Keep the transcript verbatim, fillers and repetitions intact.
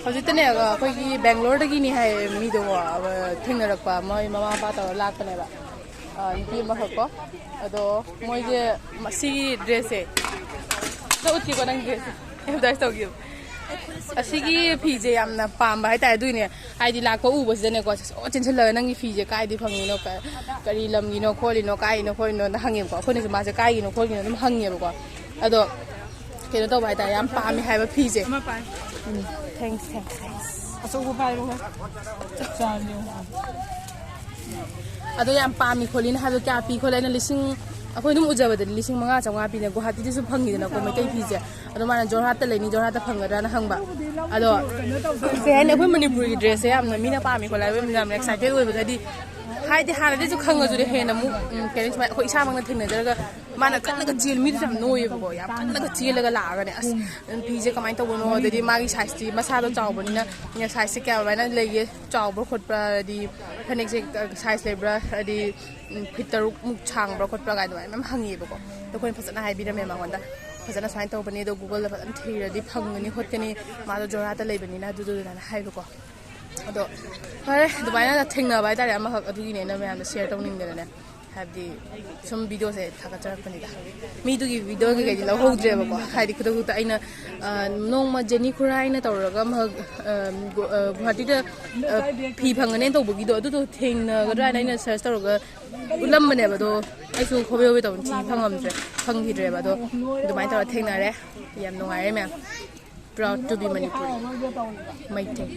ꯍꯧꯖꯤꯛꯇꯅꯦ ꯑꯩꯈꯣꯏꯒꯤ ꯕꯦꯡꯒ꯭ꯂꯣꯔꯗꯒꯤꯅꯤ ꯍꯥꯏꯌꯦ ꯃꯤꯗꯣ, ꯑ, ꯊꯦꯡꯅꯔꯛꯄ, ꯃꯣꯏ ꯃꯃꯥ ꯃꯄꯥ ꯇꯧꯔ ꯂꯥꯛꯄꯅꯦꯕ꯫ ꯑ, ꯅꯨꯄꯤ ꯑꯃꯈꯛꯀꯣ꯫ ꯑꯗꯣ ꯃꯣꯏꯁꯦ ꯃꯁꯤꯒꯤ ꯗ꯭ꯔꯦꯁꯁꯦ ꯑꯝꯇ ꯎꯠꯀꯦꯀꯣ, ꯅꯪ ꯗ꯭ꯔꯦꯁꯁꯦ ꯑꯦꯗꯚꯔꯇꯥꯏꯁ ꯇꯧꯒꯦꯕ꯫ ꯑꯁꯤꯒꯤ ꯐꯤꯁꯦ ꯌꯥꯝꯅ ꯄꯥꯝꯕ ꯍꯥꯏꯇꯥꯔꯦ, ꯑꯗꯨꯏꯅꯦ꯫ ꯍꯥꯏꯗꯤ ꯂꯥꯛꯄ ꯎꯕꯁꯤꯗꯅꯦꯀꯣ, ꯑꯣ, ꯆꯦꯟꯁꯤꯜꯂꯒ ꯅꯪꯒꯤ ꯐꯤꯁꯦ ꯀꯥꯏꯗꯤ ꯐꯪꯉꯤꯅꯣ, ꯀ-, ꯀꯔꯤ ꯂꯝꯒꯤꯅꯣ ꯈꯣꯠꯂꯤꯅꯣ, ꯀꯥꯏꯒꯤꯅꯣ ꯈꯣꯠꯂꯤꯅꯣꯅ ꯍꯪꯉꯦꯕꯀꯣ꯫ ꯑꯩꯈꯣꯏꯅꯁꯨ ꯃꯥꯁꯦ ꯀꯥꯏꯒꯤꯅꯣ ꯈꯣꯠꯂꯤꯅꯣ ꯑꯗꯨꯝ ꯍꯪꯉꯦꯕꯀꯣ꯫ ꯑꯗꯣ ꯀꯩꯅꯣ ꯇꯧꯕ ꯍꯥꯏꯇꯥꯔꯦ, ꯌꯥꯝ ꯄꯥꯝꯃꯤ ꯍꯥꯏꯕ ꯐꯤꯁꯦ꯫ ꯎꯝ, thanks, thanks, thanks. ꯑꯆꯧꯕ ꯄꯥꯏꯔꯣ꯫ ꯆꯥꯔ ꯌꯦꯡꯉꯣ꯫ ꯑꯗꯣ ꯌꯥꯝ ꯄꯥꯝꯃꯤ ꯈꯣꯠꯂꯤꯅ ꯍꯥꯏꯕꯗꯣ ꯀꯌꯥ ꯄꯤ ꯈꯣꯠꯂꯦ? ꯑꯩꯅ ꯂꯤꯁꯤꯡ, ꯑꯩꯈꯣꯏ ꯑꯗꯨꯝ ꯎꯖꯕꯗꯗꯤ ꯂꯤꯁꯤꯡ ꯃꯉꯥ ꯆꯥꯝꯃꯉꯥ ꯄꯤꯅꯦ, ꯒꯨꯋꯥꯍꯥꯇꯤꯗꯁꯨ ꯐꯪꯉꯤꯗꯅꯀꯣ ꯃꯩꯇꯩ ꯐꯤꯁꯦ꯫ ꯑꯗꯣ ꯃꯥꯅ ꯖꯣꯔꯍꯥꯠꯇ ꯂꯩꯅꯤ, ꯖꯣꯔꯍꯥꯠꯇ ꯐꯪꯒꯗ꯭ꯔꯥꯅ ꯍꯪꯕ꯫ ꯑꯗꯣ ꯀꯩ ꯍꯥꯏꯅꯤ, ꯑꯩꯈꯣꯏ ꯃꯅꯤꯄꯨꯔꯒꯤ ꯗ꯭ꯔꯦꯁꯁꯦ ꯌꯥꯝꯅ ꯃꯤꯅ ꯄꯥꯝꯃꯤ ꯈꯣꯠꯂꯦ ꯍꯥꯏꯕ ꯌꯥꯝꯅ ꯑꯦꯛꯁꯥꯏꯇꯦꯠ ꯑꯣꯏꯕꯗꯗꯤ, ꯍꯥꯏꯗꯤ ꯍꯥꯟꯅꯗꯩꯁꯨ ꯈꯪꯉꯁꯨꯅꯦ, ꯍꯦꯟꯅ ꯑꯃꯨꯛ, ꯎꯝ, ꯀꯩ ꯍꯥꯏꯅꯤ, ꯁꯨꯃꯥꯏꯅ ꯑꯩꯈꯣꯏ ꯏꯁꯥꯃꯛꯅ ꯊꯦꯡꯅꯖꯔꯒ ꯃꯥꯅ ꯀꯟꯅꯒ ꯆꯦꯜ-, ꯃꯤꯗꯨꯁꯨ ꯌꯥꯝ ꯅꯣꯏꯌꯦꯕꯀꯣ, ꯌꯥꯝ ꯀꯟꯅꯒ ꯆꯦꯜꯂꯒ ꯂꯥꯛꯑꯒꯅꯦ, ꯑꯁ, ꯐꯤꯁꯦ ꯀꯃꯥꯏꯅ ꯇꯧꯕꯅꯣ, ꯑꯗꯩꯗꯤ ꯃꯥꯒꯤ ꯁꯥꯏꯖꯇꯤ ꯃꯁꯥꯗꯣ ꯆꯥꯎꯕꯅꯤꯅ, ꯁꯥꯏꯖꯁꯦ ꯀꯌꯥꯃꯥꯏꯅ ꯂꯩꯒꯦ, ꯆꯥꯎꯕ꯭ꯔꯥ ꯈꯣꯠꯄ꯭ꯔꯥ, ꯍꯥꯏꯗꯤ ꯐꯅꯦꯛꯁꯦ ꯁꯥꯏꯖ ꯂꯩꯕ꯭ꯔꯥ, ꯍꯥꯏꯗꯤ, ꯎꯝ, ꯐꯤꯠ ꯇꯔꯨꯛꯃꯨꯛ ꯁꯥꯡꯕ꯭ꯔꯥ ꯈꯣꯠꯄ꯭ꯔꯥ ꯀꯥꯏꯅ ꯑꯗꯨꯃꯥꯏꯅ ꯃꯌꯥꯝ ꯍꯪꯉꯦꯕꯀꯣ꯫ ꯑꯗꯣ ꯑꯩꯈꯣꯏꯅ ꯐꯖꯅ ꯍꯥꯏꯕꯤꯔꯝꯃꯦ ꯃꯉꯣꯟꯗ, ꯐꯖꯅ ꯁꯨꯃꯥꯏꯅ ꯇꯧꯕꯅꯤ, ꯑꯗꯣ Google-ꯗ ꯐꯖꯅ ꯊꯤꯔꯗꯤ ꯐꯪꯒꯅꯤ ꯈꯣꯠꯀꯅꯤ, ꯃꯥꯗꯣ ꯖꯣꯔꯍꯥꯠꯇ ꯂꯩꯕꯅꯤꯅ, ꯑꯗꯨꯗꯨ ꯑꯗꯨꯃꯥꯏꯅ ꯍꯥꯏꯕꯀꯣ꯫ ꯑꯗꯣ ꯐꯔꯦ, ꯑꯗꯨꯃꯥꯏꯅ ꯊꯦꯡꯅꯕ ꯍꯥꯏꯇꯥꯔꯦ ꯑꯃꯈꯛ, ꯑꯗꯨꯒꯤꯅꯦ ꯑꯩꯅ ꯃꯌꯥꯝꯗ ꯁꯤꯌꯔ ꯇꯧꯅꯤꯡꯗꯅꯅꯦ, ꯍꯥꯏꯕꯗꯤ ꯁꯨꯝ ꯚꯤꯗꯤꯑꯣꯁꯦ ꯊꯥꯒꯠꯆꯔꯛꯄꯅꯤꯗ꯫ ꯃꯤꯗꯨꯒꯤ ꯚꯤꯗꯤꯑꯣ ꯀꯩꯀꯩꯗꯤ ꯂꯧꯍꯧꯗ꯭ꯔꯦꯕꯀꯣ, ꯍꯥꯏꯗꯤ ꯈꯨꯗꯛ ꯈꯨꯗꯛꯇ ꯑꯩꯅ, ꯑ, ꯅꯣꯡꯃ ꯖꯦꯅꯤ ꯈꯨꯔꯥꯏꯅ ꯇꯧꯔꯒ ꯑꯃꯈꯛ, ꯑ, ꯒꯨ-, ꯑ, ꯒꯨꯍꯥꯇꯤꯗ, ꯑ, ꯐꯤ ꯐꯪꯒꯅꯦꯅ ꯇꯧꯕꯒꯤꯗꯣ, ꯑꯗꯨꯗꯣ ꯊꯦꯡꯅꯒꯗ꯭ꯔꯥ ꯍꯥꯏꯅ ꯑꯩꯅ ꯁꯔꯆ ꯇꯧꯔꯒ ꯎꯠꯂꯝꯕꯅꯦꯕ, ꯑꯗꯣ ꯑꯩꯁꯨ ꯍꯣꯕꯦ ꯍꯣꯕꯦ ꯇꯧꯕꯅ ꯊꯤ ꯐꯪꯉꯝꯗ꯭ꯔꯦ, ꯐꯪꯈꯤꯗ꯭ꯔꯦꯕ꯫ ꯑꯗꯣ ꯑꯗꯨꯃꯥꯏꯅ ꯇꯧꯔ ꯊꯦꯡꯅꯔꯦ꯫ ꯌꯥꯝ ꯅꯨꯡꯉꯥꯏꯔꯦ ꯃꯌꯥꯝ꯫ Proud to be Manipuri. Meitei.